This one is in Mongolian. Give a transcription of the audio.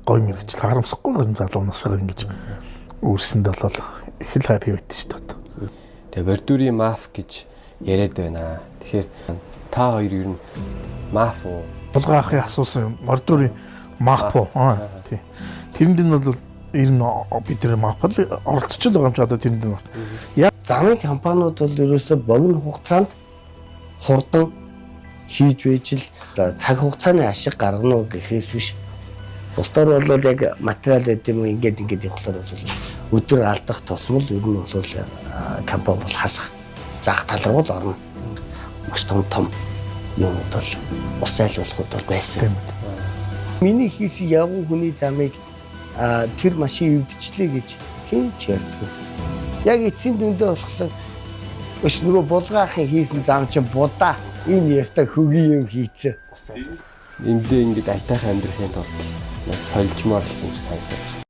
Гоё мэргэжил, харамсахгүй юм, залуу насаар ингэж үүрсэнд бол их л happy байт шүү дээ. Тэгээ Бордюрийн маф гэж яриад байна. Тэгэхээр та хоёр ер нь маф уу? Булгаа ахын асуусан юм. Мордурын мапо. Аа, тий. Тэрэнд нь бол ер нь бид нар мап л оролцож л байгаа юм чи одоо тэрэнд нь. Яг Замын компаниуд бол ерөөсөө богино хугацаанд хурдан хийж байж л цаг хугацааны ашиг гаргана уу гэхээс биш, бусдаар бол яг материал байд юм уу, ингээд ингээд явахлаар бол өдөр алдах тусмал ер нь бол компани бол хасах заах тал руу л орно. Маш том том юмуд бол ус зайлуулахуд бол байсан. Тийм. Миний хийсэн явган хүний замыг тэр машин эвдчихлээ гэж хэн ч ярьдгүй. Яг эцсийн дүндээ болохоор өш нөгөө булгаахын хийсэн зам чинь будаа, энэ яста хөгийн юм хийцээ. Эндээ ингээд айтайхан амьдрахын тулд сольжмоор л юм санагдав.